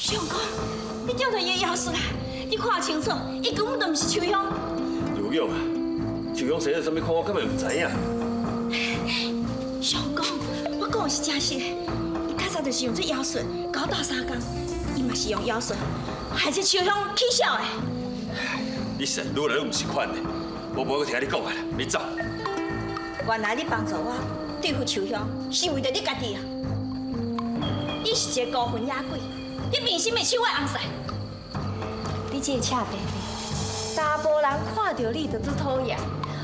相公，你中著伊的妖術啦！你看清楚，伊根本就毋是秋香。劉勇啊，秋香生做啥物款，我根本毋知影。相公，我講的是真實的，伊較早就是用這妖術共我鬥相共，伊嘛是用妖術，害這秋香起痟的。你實在愈來愈毋是款的，我無閣聽你講啊啦，你走。原來你幫助我對付秋香，是為著你家己啊！你是一個孤魂野鬼，你憑什麼搶我翁婿？你這個赤白白，查埔人看著你就足討厭，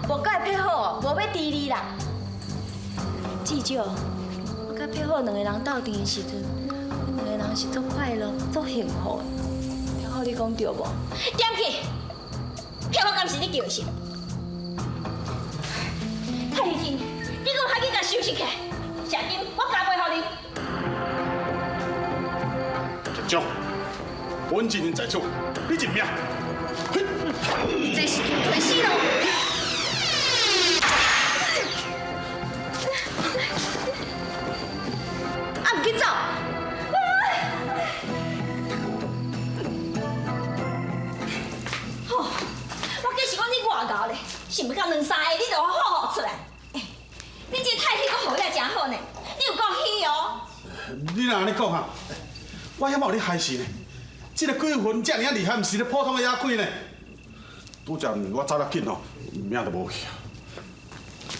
莫怪佩虎無欲治你啦。至少我佮佩虎兩個人鬥陣的時陣，阮兩個人是足快樂、足幸福的。佩虎，你講對無？點去？佩虎敢是你叫的是？太醫生，你閣較緊共收拾起來，謝金我加倍予你。石章，本真人在此，你認命。你這是自找死路！啊，毋緊走！吼，我計是講你外敖咧，想欲到兩三個你就予我唬出來。欸，你這太戲閣學了誠好呢，你有夠虛哦！你若按呢講哈，我遐嘛有咧害死呢？這个鬼魂遮爾仔厲害，毋是咧普通的野鬼呢。拄才我走得緊吼，命就無去啊。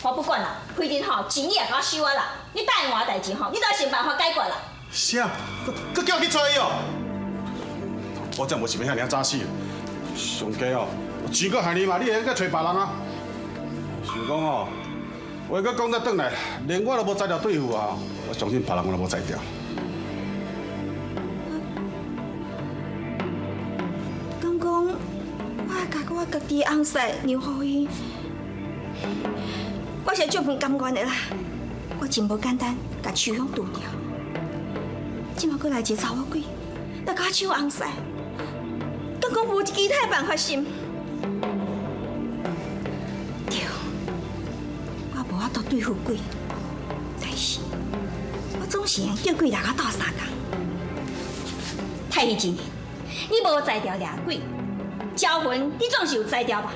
我不管啦，非得吼錢你也共我收啊啦！你答應我的代誌吼，你都要想辦法解決啦。啥？閣叫我去揣伊哦？我真無想欲遐爾早死。上加哦，錢閣害你嘛，你會閣揣別人啊？想講哦，話閣講得轉來，連我都無才調對付啊！我相信別人我都無才調。敢講，我愛共我家己的翁婿讓予伊，我是足唔甘願的啦。我真無簡單，共秋香除掉。這馬閣來一个查某鬼，來共我搶翁婿，敢講無其他辦法是毋？對，我無法度對付鬼，但是我總是會叫鬼來共我鬥相共。太醫真，你無才調掠鬼，招魂你總是有才調吧？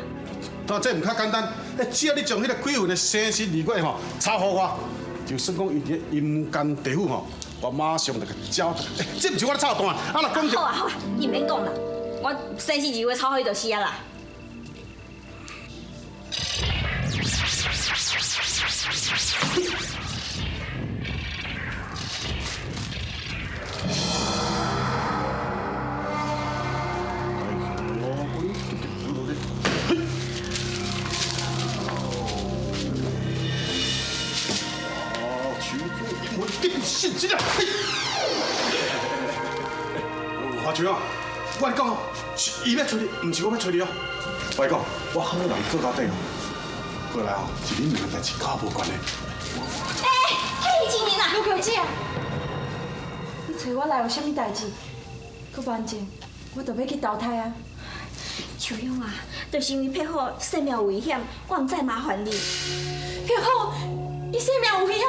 但這毋較簡單，只要你將彼个鬼魂的生辰日月吼抄予我，就算講伊佇陰間地府吼，我馬上就共招。欸，這毋是我咧操蛋，啊若講著。好啊好啊，你毋免講啦，我生辰日月抄予你就是啊啦。華柱啊，我跟你講哦，是伊欲揣你，毋是我欲揣你哦。我跟你講，我好人做到底哦。過來哦，是恁兩个代誌，佮我無關係。欸，彼一年啊，盧小姐，你揣我來有啥物代誌？閣反正我著欲去投胎啊。秋香啊，就是因為佩虎生命有危險，我毋再麻煩你。佩虎，伊生命有危險，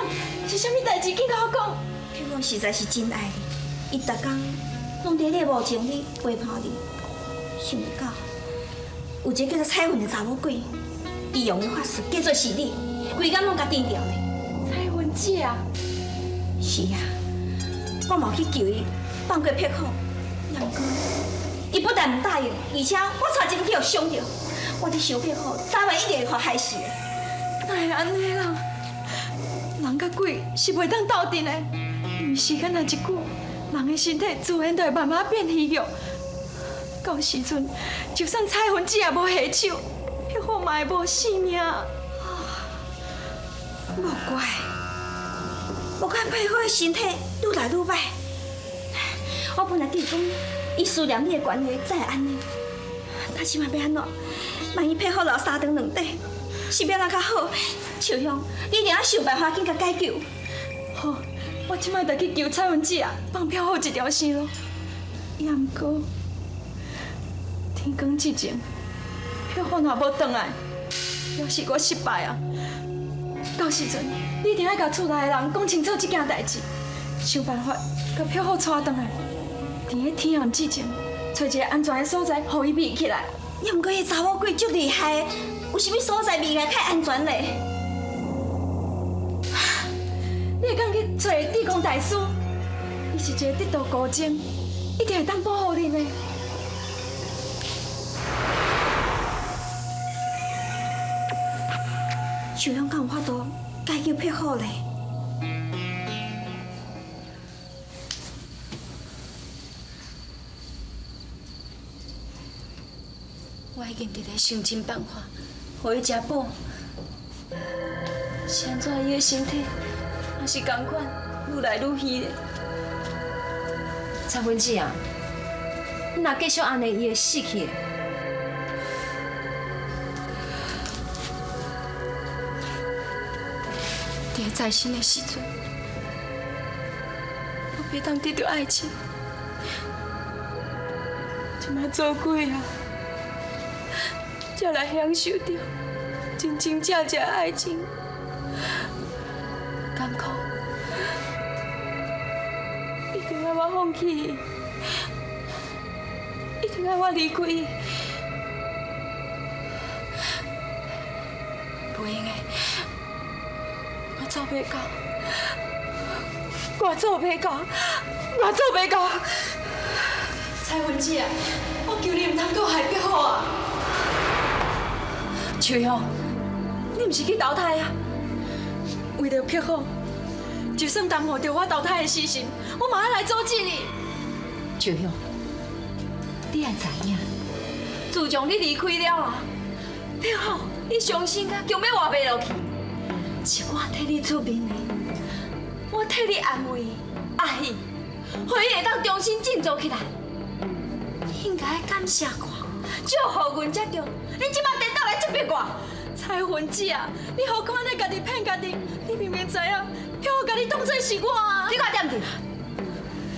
是啥物代誌？緊共我講。佩虎實在是真愛你，伊逐工攏佇你的無情裡陪伴你。想袂到有一个叫做彩雲的查某鬼，伊用的法術叫做是你，規工攏共纏著咧。彩雲姐啊？是啊，我嘛有去求伊放過佩虎，毋過伊不但毋答應，而且我差一點去予傷著。我佇想佩虎早晚一定會予害死的。哪會按呢啦？人佮鬼是袂當鬥陣的，因為時間若一久，人的身體自然就會慢慢變虛弱。到時陣，就算彩雲姐也無下手，佩虎嘛會無性命。莫怪，莫怪佩虎的身體愈來愈歹。我本來記講，伊思念你的關係才會按呢。但這擺欲按怎？萬一佩虎留三長兩短，是欲按怎較好？秋香，你一定要想辦法緊共解救。好，我這擺就去求彩雲姐，放佩虎一條生路。也毋過，天光之前，佩虎若無轉來，表示我失敗啊。到時陣，你一定愛共厝內的人講清楚這件代誌，想辦法共佩虎帶轉來。佇咧天暗之前，揣一个安全的所在，予伊避起來。也毋過彼查某鬼足厲害的，有啥物所在避起來較安全咧？你會當去揣地公大師，伊是一個得道高僧，一定會當保護恁的。秋香敢有法度解救碧虎咧？我已經佇咧想盡辦法，予伊食補。是按怎伊的身體也是仝款，愈來愈虛咧。彩芬姊啊，你若繼續按呢，伊會死去的。佇在生的時陣，我袂當得著愛情，這擺做鬼啊，才來享受著真真正正的愛情。敢講，一定愛我放棄伊，一定愛我離開伊，袂用的。我做袂到，我做袂到，我做袂到。彩雲姊啊，我求你毋通閣害碧虎啊！秋香，你毋是去投胎啊？為著碧虎，就算耽誤著我投胎的時辰，我嘛愛來阻止你。秋香，你愛知影，自從你離開了後，碧虎伊傷心甲強欲活袂落去。是我替你出面的，我替你安慰阿喜，予伊會當重新振作起來。你應該感謝我，祝福阮才對。你這擺顛倒來責備我，彩雲姊啊，你何苦按呢家己騙家己？你明明知影，碧虎共你當做是我啊！你看對毋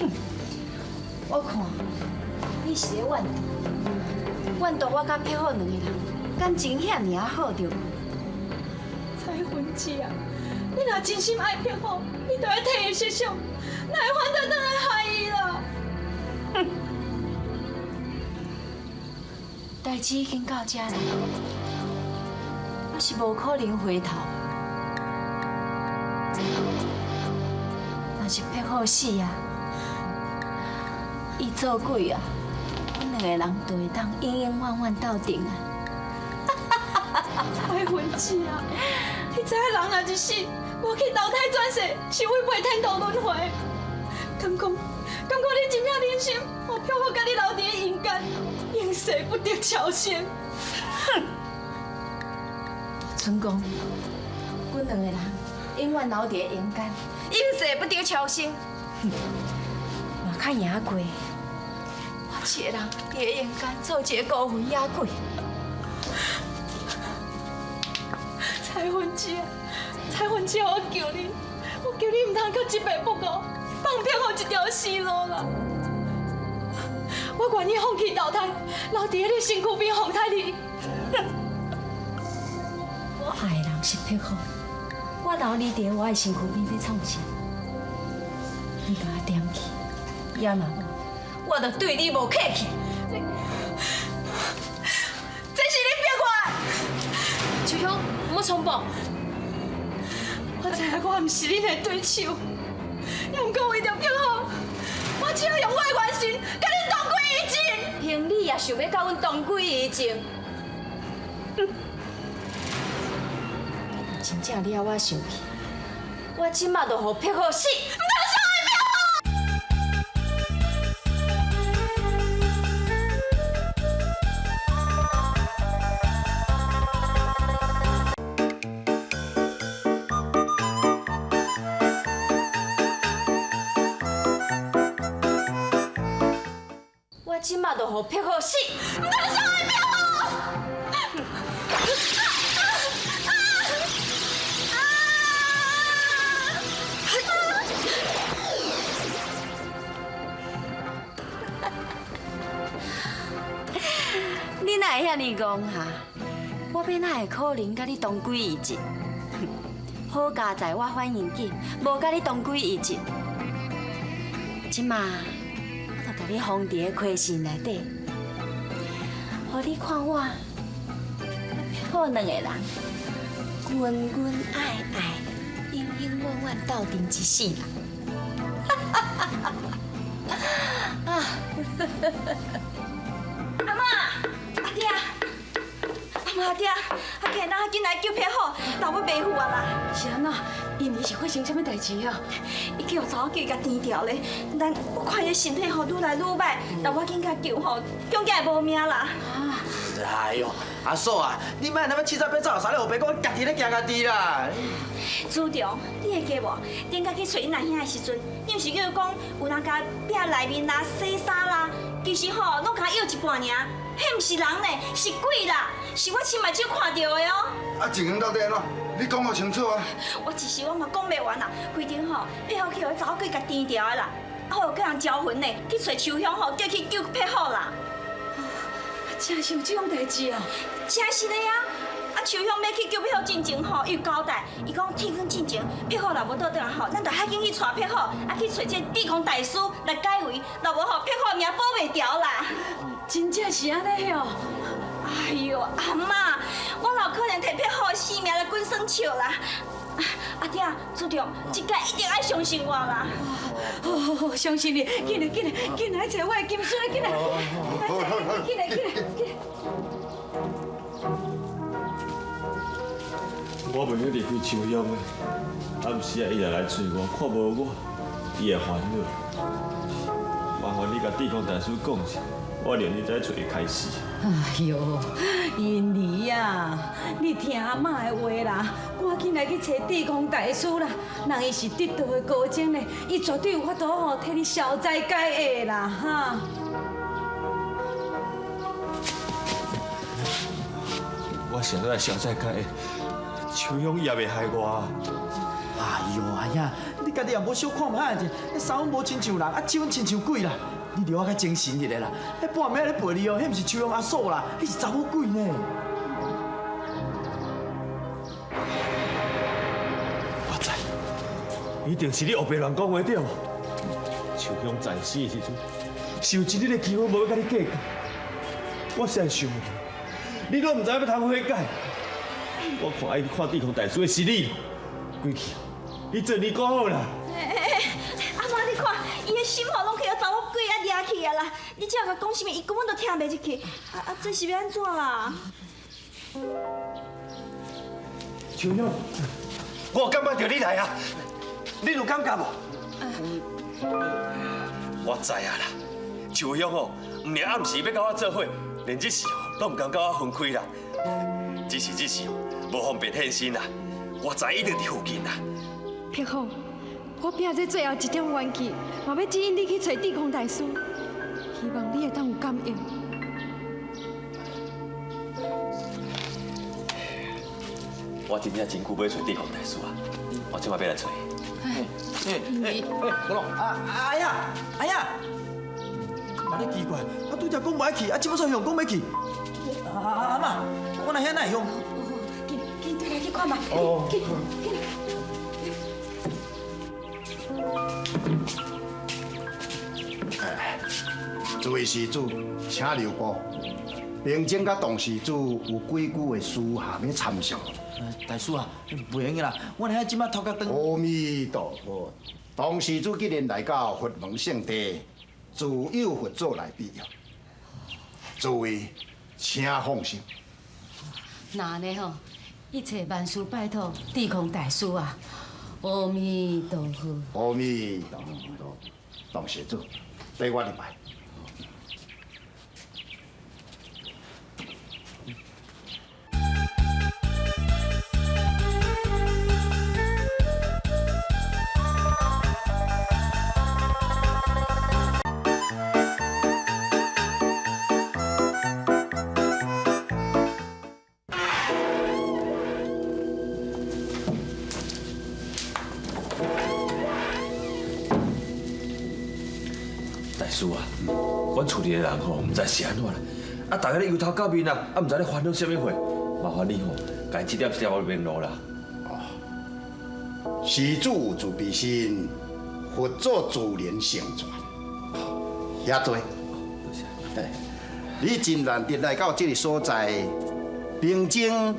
對？我看你是咧怨毒，怨毒我佮碧虎兩個人感情遐爾仔好著無？彩雲姊啊，你若真心愛碧虎，你就愛替伊設想，哪會反倒轉來害伊啦？代誌已經到這啦，我是無可能回頭。若是碧虎死啊，伊做鬼啊，阮兩個人就會當永永遠遠鬥陣啊！彩雲姊啊，你知影人若一死，無去投胎轉世，是違背天道輪迴。敢講，敢講你真正忍心，予碧虎共你留佇陰間，永世不得超生。哼！春公，阮兩個人永遠留佇陰間，永世不得超生。哼！嘛較贏過，我一個人佇陰間做一個孤魂野鬼。彩雲姊啊，彩雲姊，我求你，我求你毋通閣執迷不悟，放碧虎一條死路啦！我願意放棄投胎，留佇你身軀邊奉替你。我愛的人是碧虎，我留你佇我的身軀邊欲創啥？你共我點去，也若無，我就對你無客氣。這是你逼我的。秋香，毋好衝動。我知影我毋是恁的對手，也毋過為著碧虎，我只好用我的元神共恁同歸於盡。憑你也想欲共阮同歸於盡？哼！真正你愛我生氣，我這馬就予碧虎死！毋通傷害碧虎！我這馬就予碧虎死！毋通傷害碧虎！你哪會遐爾戇哈？我欲哪會可能共你同歸於盡？好佳哉我反應緊，無共你同歸於盡。這馬我就共你封佇个溪神內底，予你看我，好兩个人，恩恩愛愛，永永遠遠鬥陣一世人。啊！阿嬤，阿爹，阿嬤阿爹，阿爹，咱緊來救佩虎，老母袂赴啊啦！是按怎？𪜶兒是發生啥物代誌啊？伊叫查某囝共甜掉咧，咱我看伊身體吼愈來愈歹，若無緊共救吼，恐驚會無命啦！哎喲，阿嫂啊，你莫那麼七早八早，啥咧烏白講，家己咧驚家己啦。子長，你會記無？頂擺去揣恁阿兄的時陣，你毋是叫伊講有人共壁內面啦、洗衫啦，其實吼攏共藥一半爾，彼毋是人呢，是鬼啦，是我親目睭看著的哦。啊，情形到底按怎？你講予清楚啊！我一時我嘛講袂完啦，反正吼，佩虎去予查某鬼共甜掉的啦，啊，我有叫人招魂呢，去揣秋香吼，叫去救佩虎啦。真是有這種代誌啊！真是的啊！啊，秋香欲去救佩虎進前吼，伊有交代，伊講天光進前，佩虎若無倒轉來吼，咱就趕緊去帶佩虎，啊去揣這個地空大師來解圍，若無吼，佩虎命保袂牢啦。真正是按呢哦！哎喲，阿嬤，我哪有可能提佩虎的性命來滾耍笑啦？阿爹，子長，這擺一定愛相信我啦！好好好，相信你，緊來緊來緊來揣我的金孫，緊來，緊來緊來緊來。我袂欲離開秋香的，暗時啊，伊若來揣我，看無我，伊會煩惱。麻煩你共智空大師講一下，我明日再揣伊開示。哎喲，英兒啊，你聽阿嬤的話啦，趕緊來去揣智空大師啦。人伊是得道的高僧呢，伊絕對有法度吼替你消災解厄啦，哈。我想欲來消災解厄，秋香伊也袂害我。哎喲，阿兄，你家己也無小看覓者，彼衫阮無親像人，啊手阮親像鬼啦。你著愛較精神一下啦！彼半暝仔咧陪你哦，彼毋是秋香阿嫂啦，彼是查某鬼呢。我知，一定是你烏白亂講話對無？秋香在死的時陣，受一日的欺負，無欲佮你計較。我實在想袂到，你攏毋知影欲通悔改。我看愛去看智空大師的是你，歸去，你做尼久好啦。阿嬤，你看，伊的心吼，攏去予查某鬼啊掠去啊啦！你這共講啥物，伊根本都聽袂入去。啊，這是欲按怎啦？秋香，我感覺著你來啊，你有感覺無？我知啊啦，秋香哦，毋但暗時欲佮我做伙，連這時哦都毋甘佮我分開啦。只是這時無方便現身啦，我知一定佇附近啦。佩虎，我拼這最後一點元氣，嘛欲指引你去揣智空大師，希望你會當有感應。我真正真久欲揣智空大師啊，我這擺欲來揣。哎哎哎，無咯，阿阿呀阿呀，嘛咧奇怪，啊拄才講無愛去，啊這擺煞向講欲去。阿阿嬤，我若遐哪會向？緊緊轉來去看覓。哦。緊緊。諸位施主，請留步。明正佮董事主有幾句話私下欲參詳。大師啊，袂用的啦，我遐這擺頭殼轉。阿彌陀佛，董事主既然來到佛門聖地，自有佛祖來庇佑。諸位，請放心。那按呢吼，一切萬事拜託智空大師啊！阿彌陀佛。阿彌陀佛，董事主，綴我入來。大師啊，阮厝裡的人吼，毋知是按怎啦，啊，逐家咧由頭到面啊，啊，毋知咧煩惱啥物貨，麻煩你吼，共指點一點明路啦。施主有慈悲心，佛祖自然成全。遐坐。多謝。你真難得來到這个所在，平靜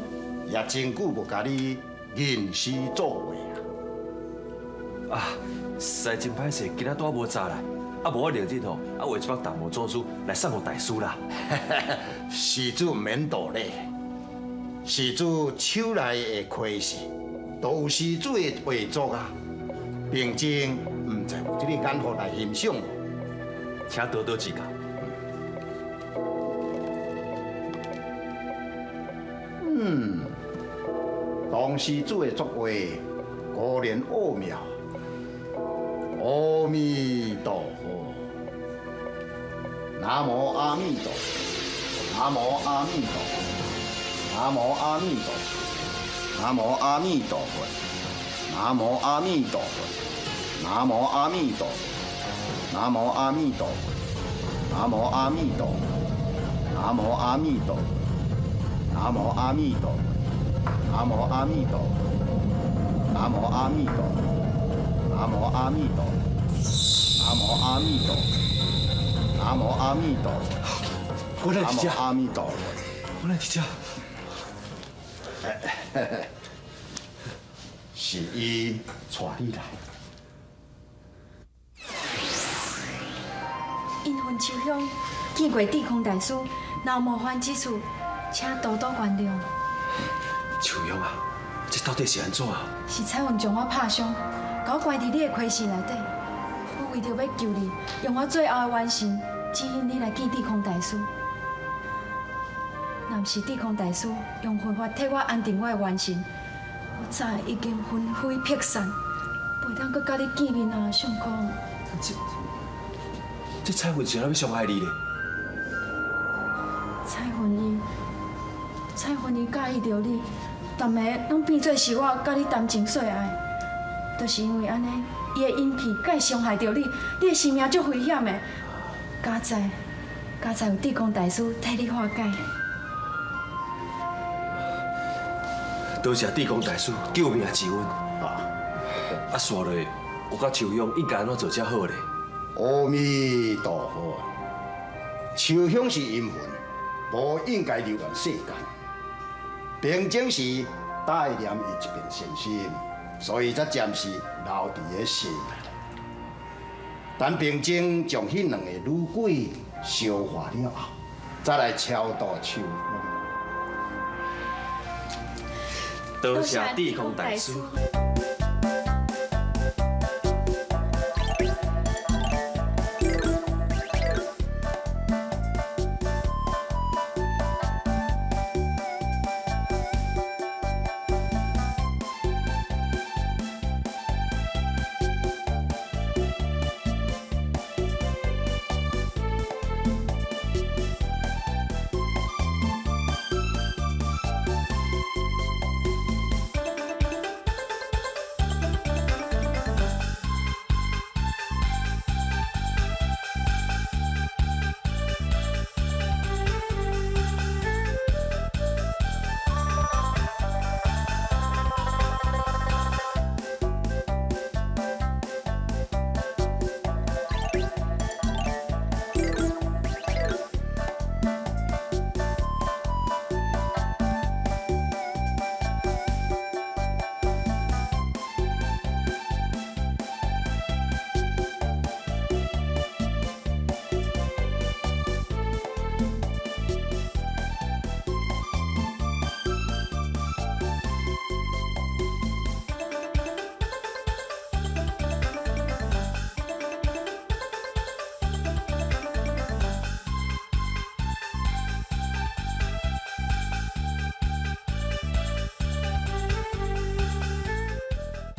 也真久無共你吟詩作畫啊！啊，實在真歹勢，今仔拄仔無早來，啊無我明日吼，啊畫一幅達摩祖師來送予大師啦。施主毋免多禮，施主手內的開示，都有施主的畫作啊。平靜毋知有這个眼福來欣賞無？請多多指教。嗯，當施主的作畫果然奧妙，阿彌陀佛，南無阿彌陀佛，南無阿彌陀佛，南無阿彌陀佛，南無阿彌陀佛，南無阿彌陀佛，南無阿彌陀佛，南無阿彌陀佛，南無阿彌陀佛，南無阿彌陀佛。南無阿彌陀佛，南無阿彌陀佛，南無阿彌陀佛，南無阿彌陀佛，南無阿彌陀佛，南無阿彌陀佛，我來這，阿彌陀佛，我來這。是伊帶你來。因份秋香見過智空大師，若有冒犯之處，請多多原諒。秋香啊，這到底是按怎？是彩雲將我拍傷，共我關佇你的溪室內底。我為著欲救你，用我最後的元神指引你來見智空大師。若毋是智空大師用佛法替我安定我的元神，我早已經魂飛魄散，袂當閣佮你見面啊，相公。這彩雲是按怎欲傷害你咧？彩雲伊。彩雲伊佮意著你，逐暝攏變做是我佮你談情說愛，就是因為按呢，伊的陰氣才會傷害著你，你的生命足危險的。佳哉，佳哉有智空大師替你化解。多謝智空大師救命之恩。啊，啊，紲落我佮秋香應該按怎做才好咧？阿彌陀佛，秋香是陰魂，無應該留戀世間。平靜時帶念伊一片善心，所以才暫時留佇个世內。等平靜將彼兩個女鬼消化了後，再來超度秋香。多謝智空大師。